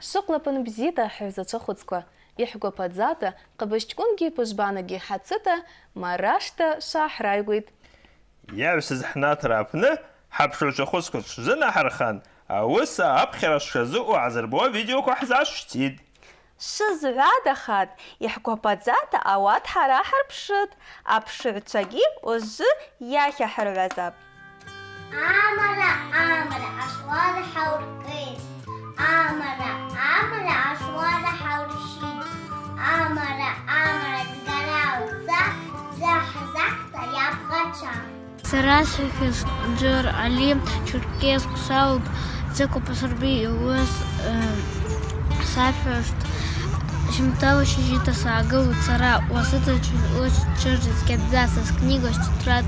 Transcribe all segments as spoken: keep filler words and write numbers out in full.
Швыкълапын бзита, хӏвзачва хвыцква. Йхӏгвападзата, Къабыжчкӏвынгьи Пыжвбангьи хӏацыта, марашта швгӏахӏрайгвитӏ. Йагӏвсыз хӏнатра апны хӏапшыгӏвчва хвыцква швзынахӏырхан, ауаса апхьара швшазыъу гӏазырбауа видеоква хӏзашвтитӏ. Швызгӏвадахатӏ, йхӏгвападзата ауат хӏара хӏырпшытӏ, апшыгӏвчвагьи ужвы йахьахӏыргӏвазапӏ. Амара, амара, ашвара хӏауркӏытӏ. Амара, амара, ашвара хӏаурщытӏ. Амара, амара, дзгара уца, дзахӏ-захӏта йабгъачва. Сара сыхьыз Джыр Али, Черкесск сауапӏ, Дзыкъва Басрбий йуыс, э, сахӏвуштӏ. Щымтала щажьыта сагылу сара, уасыта чӏыгӏвыча чырджьа скьадза, сас книга щтра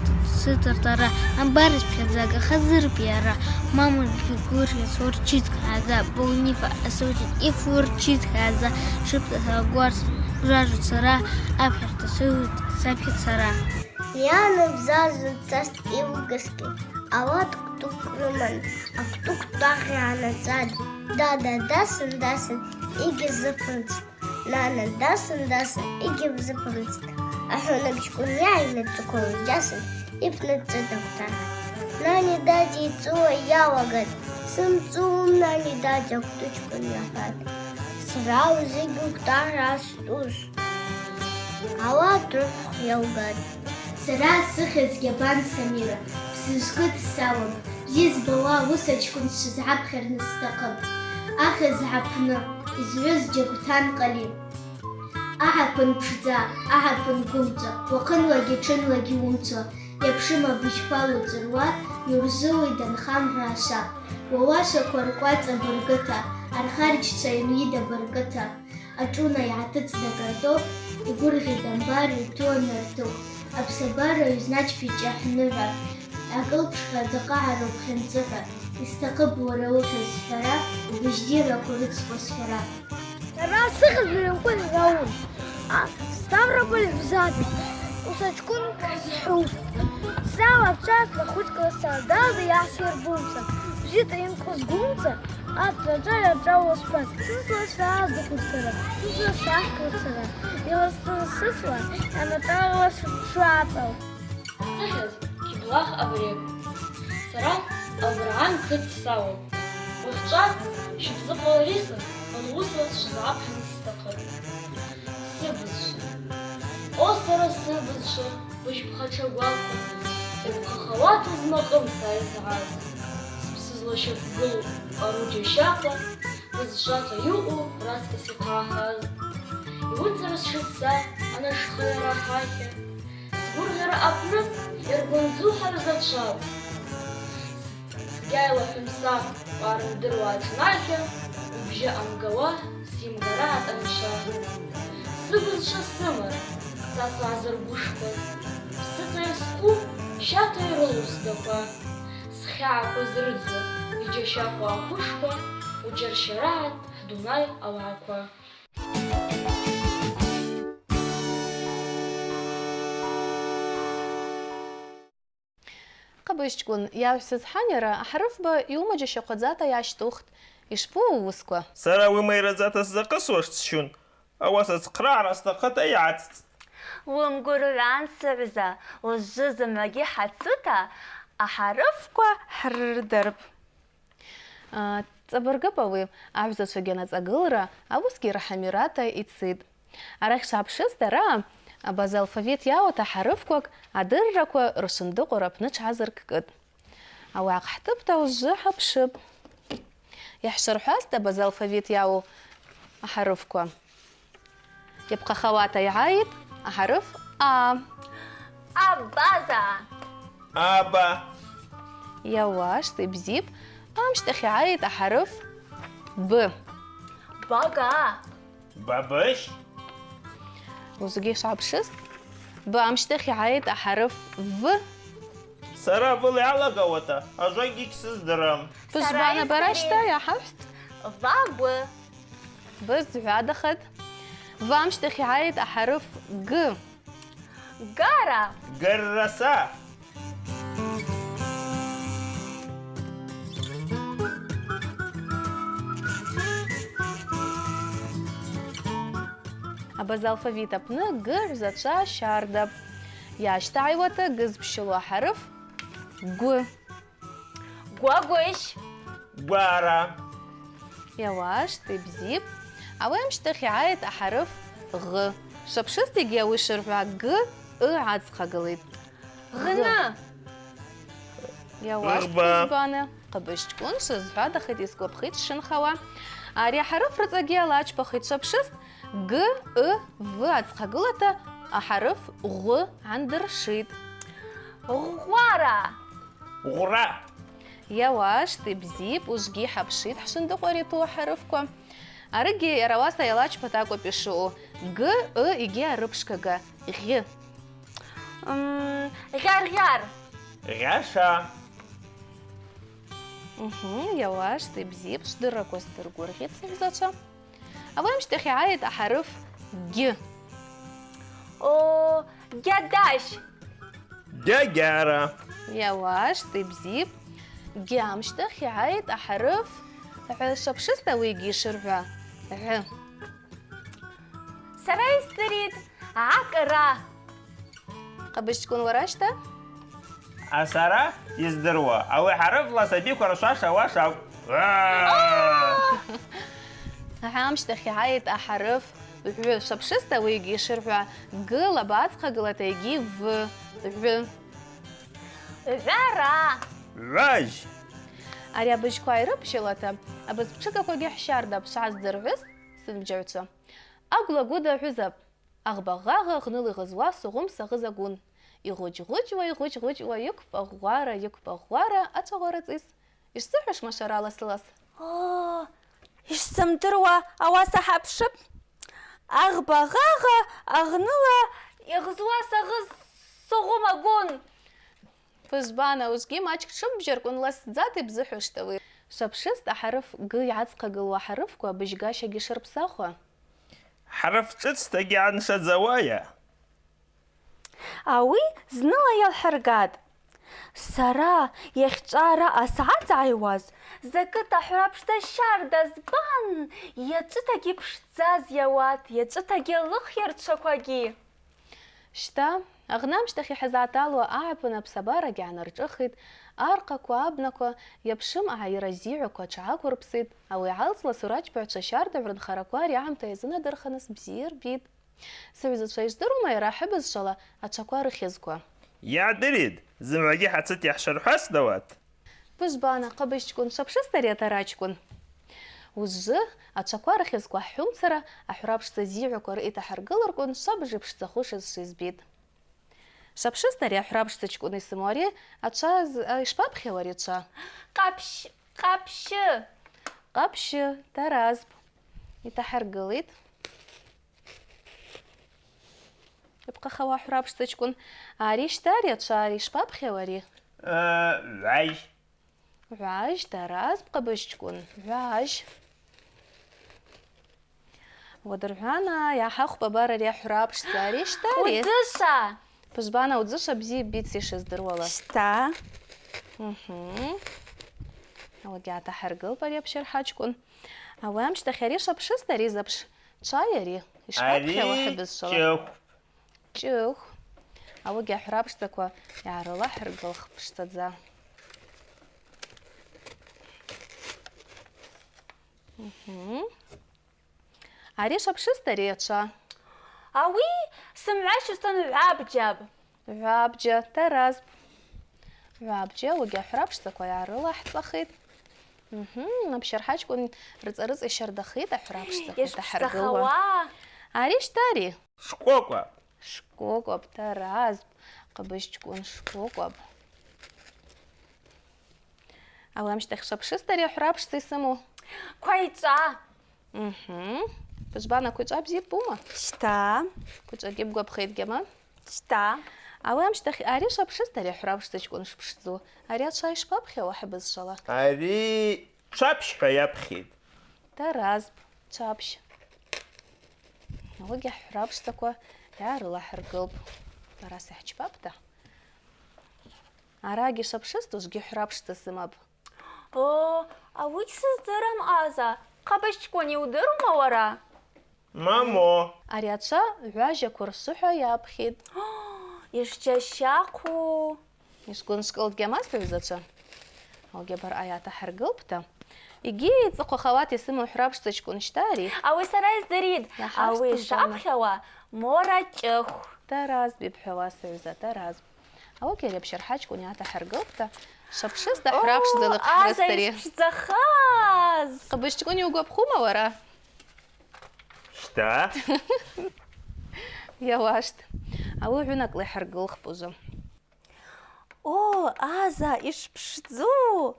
сытартара, амбар спхьадза, гахазырпӏ йара, мама гвыргъьа сурчитӏ хӏадза, баунифа асучитӏ йфурчитӏ хӏадза, шыпта сагварц жважву сара, апхьарта сыгъвитӏ сапхьа сара. Йанабзазу таст йылгасгьи, ауат квтӏукӏ рыман, аквтӏукӏ тӏагъьгьи анацӏатӏ, дада дасын-дасын йгьизыпымцӏтӏ. Нана дасын-дасын йгьибзыпымцӏтӏ. Ахӏвнапчкӏвын йайнацӏыквыл йджьасын, йпнацӏытӏ аквтагъьгьи. Нани дади йцӏуа йалагатӏ, сымцӏуым нани дади аквтӏучкӏвын йахатӏ. Сара узигьи уквтагъьгьи астӏус. Ауат рухв йалгатӏ. Сара сыхьыз Гьабан Самира, Псыжкыт сауапӏ, бзи збауа ауысачкӏвын сшызгӏапхьарныс стахъыпӏ. Ахьыз гӏапны йызгӏвыз Джьагвтан Къали. Агӏапын пшдза, агӏапын гвымчва, уахъынлагьи тшынлагьи уымцуа, йапшым абыжьква уцӏыруа, йурзуи данхамгӏва ашва. Уауашаква ркӏвацӏа быргыта, архарджьчва йанйыда быргыта, ашӏуна йгӏатыцӏда картоф, йгвыргъьитӏ амбар йту анартыхв, апсабара йузначпитӏ чӏахӏныгӏва, акӏылпшхъа закъа гӏарухъынцӏыхӏва, йстахъыпӏ уара ухьыз схӏвара, убыжьдзираква рыцкъва схӏвара. Сара сыхьыз Бирюкъвыл Рауль, а, Ставрополь бзаза, уысачкӏвын схӏвуштӏ. Сауапӏ чӏвазла хвыцква са, дада йгӏасйырбумца, бзита йынкъвызгумца, атта-тшайа чӏвала спаз, сысла саздухъу сара, сысла сахъу сара, йыласдын сысла, йаначӏвагӏла швацӏал. Сыхьыз Киблах Абрек. Сара Албаргьан Кыт сауапӏ. Уахьчӏва швыбзыхъвала рисас, ауаса швызгӏапхьарныс стахъыпӏ. Сыбызшва. О, сара сыбызшва, быжь пхатшагваква, йапхъахауата змакъым са йызгӏаз. Спсы злащаквгылу къару джьащахъва, бызшвата йаъу рацкъыс йхъахаз. Йуыцӏырсшитӏ са анашхъайара хӏахьа. Сгвыргъьара апны йаргвандзу хӏарзачвапӏ. Сгьайла хӏвымсагъ къварымдыруа атшнахьа, убжьы амгауа сйымгара атӏанчва. Сыбызшва сыман, са сазыргвышхваз, псыта йсхъу, щата йрылу сдаква. Схьагӏаква зрыдзу йджьащахъву аквышква, учӏарщарагӏан хӏдунай ауагӏаква. Къабыжчкӏвын йагӏвсыз хӏанира ахӏарыфба йуымаджьащахъвадзата йгӏащтӏухтӏ. Йшпаъу ууысква? Сара ауи майрадзата сзахъысуаш сщун, ауаса схърагӏара стахъыта йгӏацӏцӏтӏ. Уымгвыргӏван, сыгӏвза, ужвы зымгӏвагьи хӏацыта ахӏарыфква хӏрырдырпӏ. А, цӏабыргыпӏ ауи, агӏвзачвагьи анацӏагылра, ауысгьи рахӏамирата йцитӏ. Арахь швгӏапшыз дара, абаза алфавит йаъу ахӏарыфквакӏ адырраква ршвындыкъвара апны тшгӏазырккытӏ. Ауи гӏахъхӏтыпӏта ужвы хӏапшыпӏ. Йхӏшвырхӏвастӏ абаза алфавит йаъу ахӏарыфква. Йапхъахауата йгӏайитӏ ахӏарыф А. Абаза. Аба. Йауаштӏ, йбзипӏ. Амщтахь йгӏайитӏ ахӏарыф Б. Бага. Бабыщ. Ужвыгьи швгӏапшыз. Б амщтахь йгӏайитӏ ахӏарыф В. Сара В-ла йалагауата ажвакӏгьи гьсыздырам. Пыжвбан, сара бара йсдыритӏ. Щта йгӏахӏвхтӏ. Вагвы. Бызгӏвадахатӏ. В амщтахь йгӏайитӏ ахӏарыф Г. Гара. Гарраса. Абаза алфавит апны г гӏвзачва щардапӏ. Йащтагӏайуата г зпщылу ахӏарыф гвы. Гвагвыжь. Гвара. Йауаштӏ, йбзипӏ. Ауи амщтахь йгӏайтӏ ахӏарыф гъ. Шапшыстагьи ауи шыргӏва г ы гӏацӏхъагылитӏ. Гъны. Йауаштӏ, Гъба. Кызбана. Хъыбыжьчкӏвын шызгӏвадахитӏ йсгвапхитӏ сшынхауа. Ари ахӏарыф рыцӏагьи алачпахитӏ. Шапшыст г ы в ацхъагылата ахӏарыф гъв гӏандыршитӏ. Гъвара. Гъвра. Йауаштӏ, йбзипӏ, уыжвгьи хӏапшитӏ хӏшындыкъвара йту ахӏарыфква. Арыгьи йара ауаса йалачпата акӏвпӏ йшаъу. Г ы йгьи арыпшгага. Гъь. М, гъьар-гъьар. Гъьаша. Мгм, йауаштӏ, йбзипӏ, швдырраква сдыргвыргъьитӏ, сыгӏвзачва. Ауи амщтахь йгӏайтӏ ахӏарыф гь. О, гьадащ. Гьагьара. Йауаштӏ, йбзипӏ. Гь амщтахь йгӏайтӏ ахӏарыф гӏ. Шапшыст ауи йгьи шыргӏва гӏ. Сара йсдыритӏ, гӏакӏра. Хъыбыжьчкӏвын уара ащта? А сара йыздыруа, ауи хӏарыфла сабиква ршваша уашакӏ. Гӏ амщтахь йгӏайтӏ ахӏарыф гӏв. Шапшыст ауи йгьи шыргӏва г ла бацхъагылата йгьи в. Гӏв. Гӏвара. Гӏважь. Ари абыжьква йрыпщылата, абызпшыгаквагьи хӏщардапӏ, швгӏаздзыргӏвыз, сынбжьагӏвчва. Агвла гвыда гӏвызапӏ. Агъба гъагъа гъныла йгъызуа сугъум сагъыз агвын. Йгъвыджгъвыджуа, йгъвыджгъвыджуа, йыквпӏа гъвара, йыквпӏа гъвара, ачвагъвара цӏис. Йшсыхӏвушма швара ласылас? О, йшсымдыруа, ауаса хӏапшыпӏ. Агъба гъагъа гъныла йгъызуа сагъыз сугъум агвын. Пыжвбана, уыжвгьи мачӏкӏ тшыббжьарквын ласдзата йбзыхӏвушта ауи. Шапшыст ахӏарыф г йгӏацхъагылуа хӏарыфква быжьгащагьи шырпсахуа. Хӏарыф шӏыцтагьи гӏаншадзауайа? Ауи зныла йалхӏыргатӏ. Сара йахьчӏвара асгӏацӏгӏайуаз закӏыта хӏврапшдза щарда збан, йачӏвытагьи пшдзаз йауат, йачӏвытагьи алыхйарчваквагьи. Щта, агъны амщтахь йхӏызгӏаталуа агӏапын апсабарагьи гӏанырчӏвыхитӏ, архъаква, абнаква, йапшым агӏайра зигӏваква тшгӏаквырпситӏ, ауи гӏалцла сурачпагӏвчва щарда гӏврынхараква ари агӏамта йазынадырхыныз бзи йырбитӏ. Сыгӏвзачва, йыжвдырума йара хӏыбызшвала ачваква рыхьызква? Йгӏдыритӏ, зымгӏвагьи хӏацыт йахӏшырхӏвасдзауат. Пыжвбана, хъыбыжьчкӏвын, шапшыст ари атарачкӏвын. Ужвы ачваква рыхьызква хӏхӏвумцара, ахӏврапшдза зигӏваква рыитахӏыргылырквын швабыж йпшдзахушыз шизбитӏ. Шапшыст ари ахӏврапшдзачкӏвын йсыму ари ачва з-, а, йшпапхьауа ари ачва? Къапщ-, къапщы. Къапщы, таразпӏ. Йтахӏыргылитӏ. Йпхъахауа ахӏврапшдзачкӏвын. Ари щта ари ачва ари йшпапхьауа ари? Э, гӏважь. Гӏважь, таразпӏ, хъыбыжьчкӏвын. Гӏважь. Уадыргӏвана йгӏахӏвпӏ абар ари ахӏврапшдза. Ари щта ари? Удзыша. Пыжвбана, удзыша бзи йбитӏ йшыздыруала. Щта. Мгм. Ауагьи атахӏыргылпӏ ари апщырхӏачкӏвын. Ауи амщтахь ари шапшыст ари запш-, чвай ари? Йшпапхьауа хӏыбызшвала? Чӏыхв. Чӏыхв. Ауагьи ахӏврапшдзаква йгӏарылахӏыргылх пшдзадза. Мгм. Ари шапшыст ари ачва? Ауи сымгӏвайсуштан гӏвабджьапӏ. Гӏвабджьа, таразпӏ. Гӏвабджьа, ауагьи ахӏврапшдзаква йгӏарылахӏцӏахитӏ. Мгм, апщырхӏачкӏвын рыцӏа-рыцӏа йщардахитӏ ахӏврапшдзаква йтахӏыргылуа. Ари щта ари? Шкӏвокӏвапӏ. Шкӏвокӏвапӏ, таразпӏ, хъыбыжьчкӏвын, шкӏвокӏвапӏ. Ауи амщтахь шапшыст ари ахӏврапшдза йсыму? Квайчӏва. Мгм. Пыжвбана, квайчӏва бзи йбума? Щта. Квайчӏвагьи бгвапхитӏ, гьама? Щта. Ауи амщтахь ари шапшыст ари ахӏврапшдзачкӏвын шпшдзу? Ари ачва йшпапхьауа хӏыбызшвала? Ари чвапщ хӏва йапхьитӏ. Таразпӏ, чвапщ. Ауагьи ахӏврапшдзаква йгӏарылахӏыргылпӏ. Тараса хӏчпапӏта. Арагьи шапшыст, ужвгьи хӏврапшдза сымапӏ. О, ауи сыздырам, Аза. Хъыбыжьчкӏвын, йудырума уара? Мамо! Ари ачва гӏважьаква ршвыхӏва йапхьитӏ. Йшджьащахъву! Йшгвыншкӏылтӏ гьама, сыгӏвзачва. Ауагьи абаркьа йатахӏыргылпӏта. Йгьи йцӏыхъвахауата йсыму хӏврапшдзачкӏвын щта ари. Ауи сара йыздыритӏ. Ауи йшапхьауа мора чӏыхв. Тараз бибхӏвауа, сыгӏвза, тараз. Ауагьи ари апщархӏачкӏвын йатахӏыргылпӏта, шапшызта хӏврапшдза лыхъхӏрыстари. Аза йшпшдзахаз! Хъыбыжчкӏвын йугвапхума уара? Щта? Йауаштӏ. Ауи гьунакӏла йхӏыргылхпӏ ужвы. О, Аза, йшпшдзу!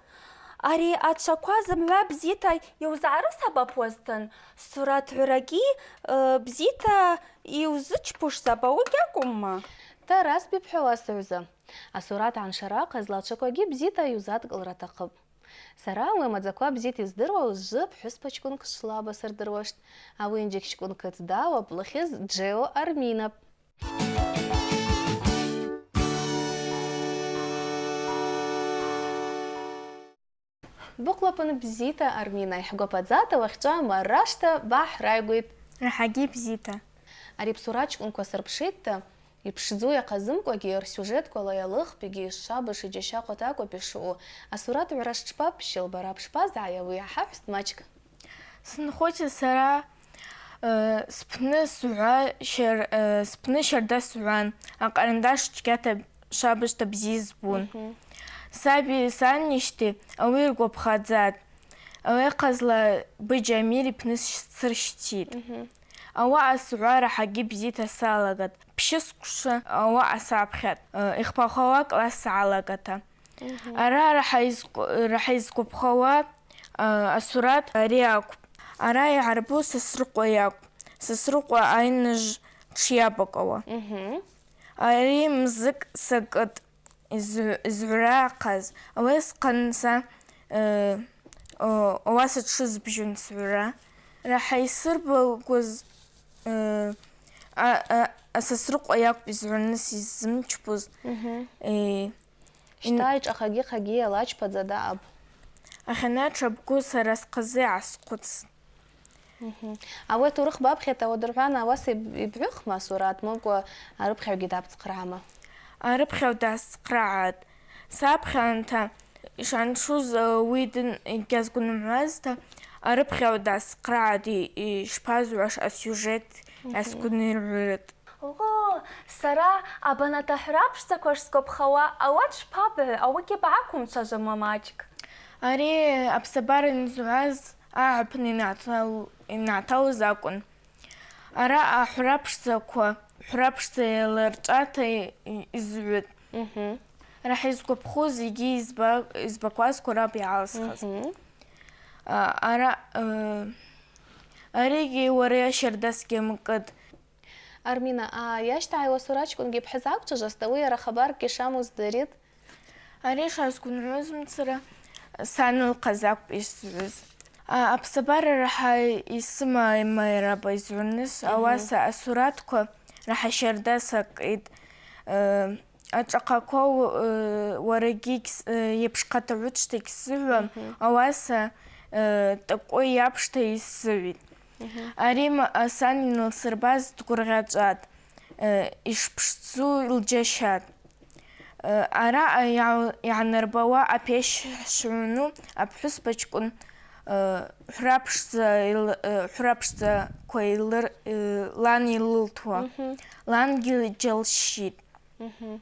Ари ачваква зымгӏва бзита йузгӏарысабапуазтын, сурат гӏврагьи, э, бзита йузычпушзапӏ, ауи гьакӏвымма? Тараз бибхӏвауа, сыгӏвза. Асурат гӏаншара ахъазла ачваквагьи бзита йузадкӏылра атахъыпӏ. Сара ауи амадзаква бзита йыздыруа ужвы пхӏвыспачкӏвын Кшла басырдыруаштӏ. Ауи Инджыкчкӏвын кыт дауапӏ, лыхьыз Джео Арминапӏ. Быхъвлапын бзита, Армина, йхӏгвападзата уахьчӏва марашта бахӏрайгвитӏ. Рахӏагьи бзита. Ари псурачкӏвынква сырпшитӏта, йпшдзу йахъазымкӏвагьи рсюжетквала йалыхпӏ йгьи йшвабыж йджьащахъвата акӏвапӏ йшаъу. Асурат гӏвра шпапщылба, ара бшпазгӏай, ауи гӏахӏвхӏвстӏ мачӏкӏ. Сынхоза сара, э, спны сгӏва-, щар-, э, спны щарда сгӏван, акъарандаш чкьата швабыжта бзи йызбун. Мгм. Саби санищти, ауи ргвапхадзатӏ. Ауи ахъазла Быджа Амир йпны сырщтитӏ. Мгм. Ауаъа сгӏва рахӏагьи бзита салагатӏ. Пщы сквша ауаъа сапхьатӏ, э, йхпахауа класс сгӏалагата. Мгм. Ара рахӏа йызкъ-, рахӏа йызкъвапхауа, а, асурат ари акӏвпӏ. Ара йгӏарбу Сосрыкъва йакӏвпӏ. Сосрыкъва айныжв тшйабакӏуа. Мгм. Ари мзыкӏ сакӏытӏ йзгӏ-, йзгӏвра ахъаз. Ауи асхъан са, э, о, ауаса тшызбжьун сгӏвра. Рахӏа йсырбагуз, э, а, а, а Сосрыкъва йакӏвпӏ йызгӏварныс йыззымчпуз. Мгм. Э, Щта йчӏахагьи-хъагьи алачпадза даъапӏ. Ахьанат шабгу сара схъазы йгӏасхъвыцтӏ. Мгм. Ауи атурых бапхьата уадыргӏвана ауаса йб-, йбгӏвыхма асурат, момкӏва арыпхьагӏвгьи дабцхърагӏама? Арыпхьагӏв дгӏасцхърагӏатӏ. Сапхьанта йшаншуз, э, уи дын йгьазгвнымгӏвуазта, арыпхьагӏв дгӏасцхърагӏатӏ, йшпазгӏвуаш асюжет, мгм, йгьазгвныргӏвыртӏ. Ого, сара абаната хӏврапшдзаква шсгвапхауа, ауат шпабгӏу, ауагьи бгӏаквымчважвума мачӏкӏ? Ари апсабара йанзгӏваз агӏапын йнатал-, йнаталыз акӏвын. Араъа хӏврапшдзаква, хӏврапшдза йалырчӏвата й-, йзгӏвытӏ. Мгм. Рахӏа йызгвапхуз йгьи йызба-, йызбакваз кварапӏ йгӏалсхыз. Мгм. А, ара-, э, аригьи уара щарда сгьамкӏытӏ. Армина, а йащтагӏай уасурачкӏвынгьи йпхӏыз аквчважвазтӏ, ауи йара хабаркӏгьи шаму здыритӏ. Ари шасгвынгӏвуз мацара, сан лхъазы акӏвпӏ йсгӏвыз. А, апсабара рахӏа йсымамайра йзгӏварныс, мгм, ауаса асуратква рахӏа щарда сакӏытӏ. Э, ачӏахъаква, э, уарагьи гьс-, э, йапшхъата гӏвычта гьсзыгӏвуа, мгм, ауаса, э, тӏакӏвы йапшта йсзыгӏвитӏ. Мгм. Ари ма-, а, сан йанлсырбаз дгвыргъьачӏватӏ, э, йшпшдзу йылджьащатӏ. Э, араъа йгӏа-, йгӏанарбауа апещ шгӏвну апхӏвыспачкӏвын, э, хӏврапшдза йыл-, э, хӏврапшдзаква йылыр-, э, лан йылылтуа. Мгм. Лангьи йджьалщитӏ. Мгм.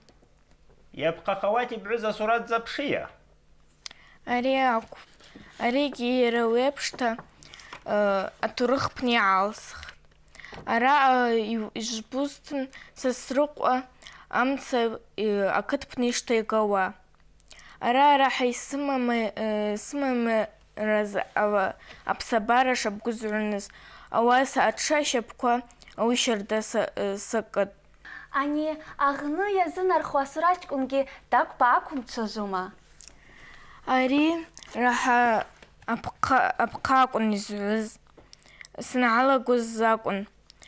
Йапхъахауата йбгӏуз асурат запшыйа? Ари акӏвпӏ. Аригьи йара ауи апшта, э, атурых пны йгӏалсхтӏ. Араъа й-, йжвбузтын Сосрыкъва амца, э, акыт пны йыштайгауа. Араъа рахӏа йсымама-, э, сымамайраз ава-, апсабара шабгу згӏварныс, ауаса атшы ащапӏква ауи щарда са-, э, сакӏытӏ. Ани агъны йазынархуа асурачкӏвынгьи тӏакӏв бгӏаквымчважвума? Ари рахӏа апхъа-, апхъа акӏвын йызгӏвыз, сангӏалагуз акӏвын.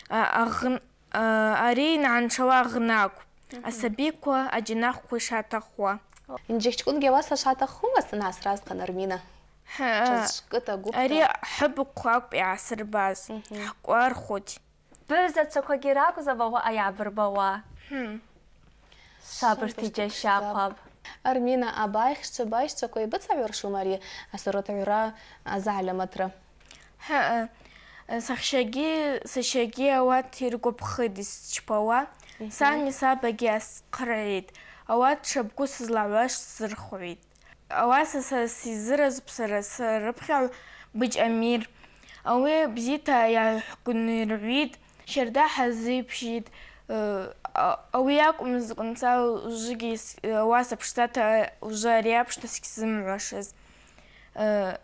А-, агън-, а-, ари йангӏаншауа агъны акӏвпӏ. Мгм. Асабиква аджьанахква йшатахъуа. Инджыкчкӏвынгьи ауаса шатахъхума, сангӏасразхъан, Армина? Хӏы, тшазшкӏыта гвыпта. Ари хӏыбыхъв акӏвпӏ йгӏасырбаз. Мгм. Хӏкъвархутӏ. Быгӏвзачваквагьи ракӏвзапӏ ауаъа йгӏабырбауа. Хӏы. Швабыжта йджьащахъвапӏ. Армина, абайхщчва байщчваква йбыцагӏвыршума ари асурат гӏвра азыгӏальаматра? Хӏы, сахщагьи сащагьи ауат йыргвапхитӏ йсчпауа. Мгм. Сани сабагьи асхъыргӏитӏ. Ауат шабгу сызлагӏвуаш сзырхвгӏитӏ. Ауаса са сизыразпӏ сара срыпхьагӏв Быч Амир. Ауи бзита йгӏахӏгвынйыргӏвитӏ, щарда хӏазипщитӏ. Э, а-, ауи акӏвмызкӏуанцӏа ужвыгьи с-, ауаса пшдзата ужвы ари апшта сгьзымгӏвашыз. Э,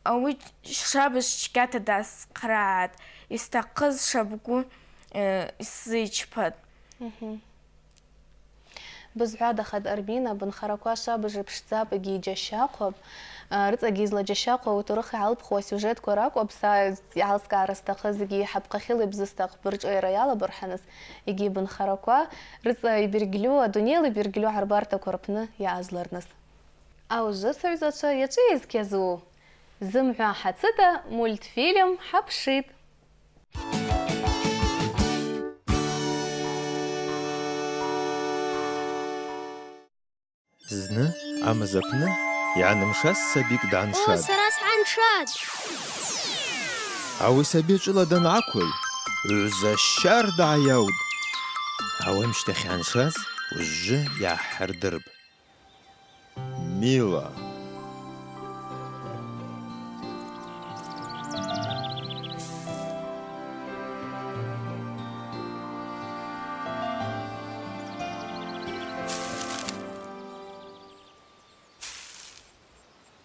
ауи шабыж чкята дгӏасхърагӏатӏ, йстахъыз шабгу, э, йсзичпатӏ. Мгм. Бызгӏвадахатӏ, Армина, бынхараква швабыж пшдзапӏ йгьи йджьащахъвапӏ. А, рыцӏагьи йызладжьащахъву ауи турых йгӏалпхуа сюжетква ракӏвапӏ, са йгӏалцӏкӏара стахъызгьи хӏапхъахьыла йбзу стахъпӏ рчӏвайара йалабырхӏаныс, йгьи бынхараква рыцӏа йбергьльу, адунейла йбергьльу гӏарбартаква рпны йаазлырныс. Аужвы, сыгӏвзачва, йачӏвыйа йызкьазу? Зымгӏва хӏацыта мультфильм хӏапшитӏ. Зны амыз апны йгӏанымшаз сабикӏ дгӏаншатӏ. О, сара сгӏаншатӏ! Ауи саби чӏвыла дангӏаквыл, гӏвза щарда гӏайаутӏ. Ауи амщтахь йгӏаншаз ужвы йгӏахӏырдырпӏ. Мила.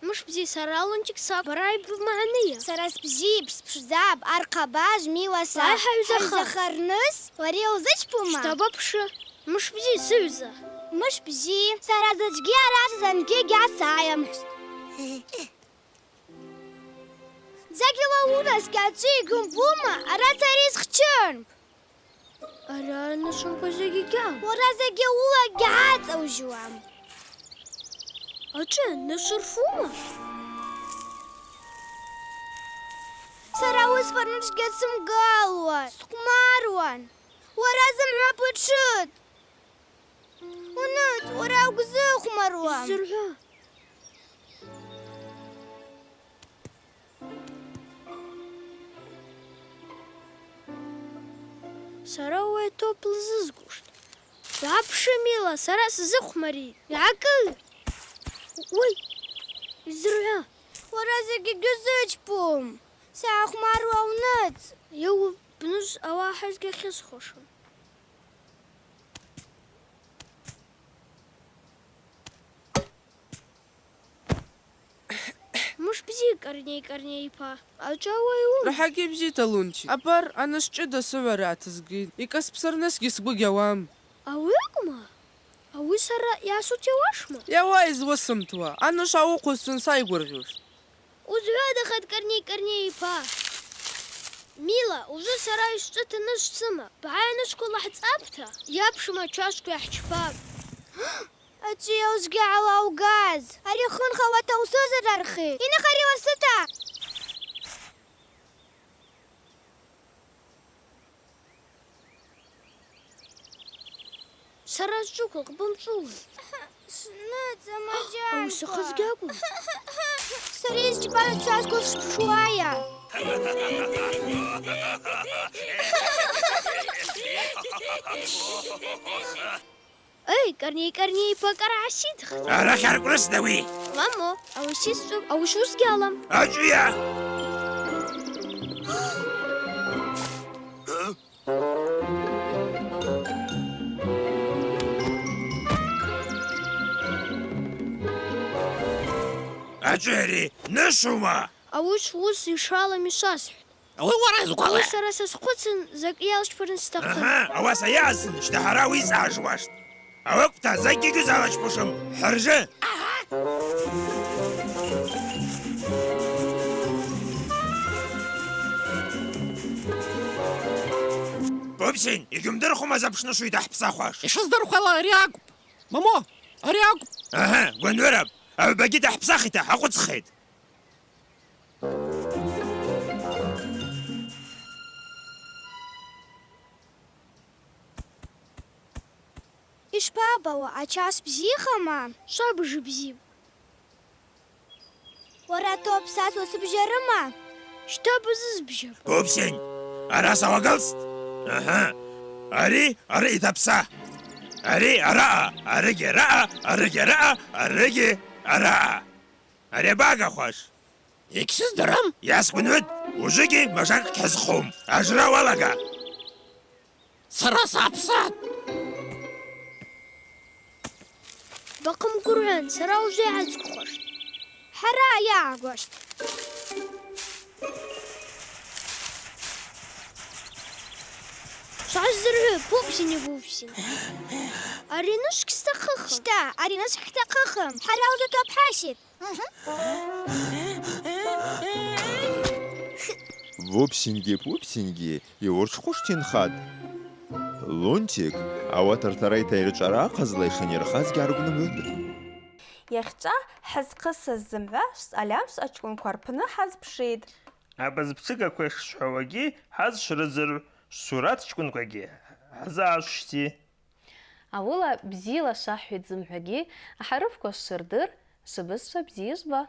Мыш бзи, сара лунтик сакӏвпӏ, бара йбмагӏныйа? Сара сбзипӏ, спшдзапӏ, архъа бажв, Мила, са. Ай, хӏайзахар. Хӏайзахарныс, уара йузычпума? Щта бапшы. Мыш бзи, сыгӏвза. Мыш бзи, сара заджвгьи араса зынгьи гьасайамхӏвстӏ. Закӏ йауа унаскӏьа ачӏвыйа йгьумбума, араса ари схчынпӏ. Ара нышвымкӏва закӏ йгьам. Уара закӏ йаула гьацӏаужьуам. Ачӏвыйа, нышв рфума? Сара ауи сфарныс гьацымгылуа, схъвмаруан. Уара зымгӏва патшытӏ. Уныцӏ, уара угьзыхъвмаруам. Зыргӏва. Сара уай топ лзызгуштӏ. Уапшы, Мила, сара сзыхъвмаритӏ. Йгӏакӏы! Уай, йзыргӏва. Уара закӏ гьузычпум. Сагьахъвмаруа уныцӏ. Йа уыбнуз ауагӏа хӏазгьи ахьысхуашым. Мыш бзи, Кӏарней Кӏарней йпа. Ачӏвыйа уыла? Рахӏагьи бзита, лунтик. Абар, аныс чӏыда сыгӏвара атызгитӏ. Йкӏаспсырнысгьи сгвы гьауам. Ауи акӏвма? Ауи сара йасут йауашма? Йауа йызуысымтуа, аныс ауи хъвызтын сайгвыргъьуштӏ. Узгӏвадахатӏ, Кӏарней Кӏарней йпа. Мила, ужвы сара йсчӏвыта нышв сымапӏ. Бгӏай анышвква лахӏцӏапӏта, йапшума чашвква йхӏчпапӏ. Ачӏвыйа ужвыгьи гьалаугаз? Ари хынхауата усузар архи. Йныхъ ари ласыта. Сара зчӏвыкву къбымцӏула. Швныцӏа, маджанква. Ауи сахъызгьи акӏвма? Сара йызчпара чашвква швпшуайа? Эй, Кӏарней Кӏарней йпа, кӏара гӏасидх. Арахь аркӏврысда ауи. Мамо, ауи сизчӏвыпӏ, ауи швусгьи алам. Ачӏвыйа? Ачӏвыйа ари, нышвума? Ауи швуыс йшалам йшвасхӏвтӏ. Ауи уара йызгвала? Ауи сара сазхъвыцын, закӏ йалчпарныс стахъын. Агьа, ауаса йаъазтын, щта хӏара уи йцӏажвуаштӏ. Ауи акӏвта, закӏгьи гьузалачпушым, хӏыржы! Пупсень, йгьуымдырхума запш нышв йдахӏпсахуаш? Йшыздырхуала ари акӏвпӏ. Мамо, ари акӏвпӏ. Агьа, гвынгӏвырапӏ. Агьвбагьи дгӏахӏпсахита, хӏакъвыцӏхитӏ. Йшпаъапӏ, ачас бзихама? Швабыж бзипӏ. Уара, Топ, са суасыбжьарыма? Щта бызызбжьапӏ. Пупсень, араса уагылст. Аха. Ари, ари йтапса. Ари араъа, аригьи араъа, аригьи араъа, аригьи араъа. Ари абагахуаш? Йгьсыздырам. Йасгвынгӏвытӏ, ужвыгьи мажакӏ гьазхъум. Ажра уалага. Сара сапсатӏ. Бахъымгвыргъьан, сара ужвы йгьазгвынгӏвуаштӏ. Хӏара йагьагваштӏ. Швгьсзыргӏвы, Пупсень-Вупсень. Ари ныжв гьстахъым. Щта, ари ныжв гьтахъым. Хӏара ужвы Топ хӏаситӏ. Вупсеньгьи Пупсеньгьи йуырчвхъвуштӏ йынхатӏ. Лунтик ауат ртара йтайрычӏвара ахъазла йшанайырхазгьи гьаргвнымхтӏ. Йахьчӏва хӏызхъысыз зымгӏва шсальам швъачкӏвынква рпны хӏазпшитӏ. Абызпчыгаква йшсхӏвауагьи хӏазшврыдзыргӏв, швсуратчкӏвынквагьи хӏазашвщти. Ауыла бзила швахӏвитӏ зымгӏвагьи, ахӏарыфква швырдыр, швыбызшва бзи йшвба.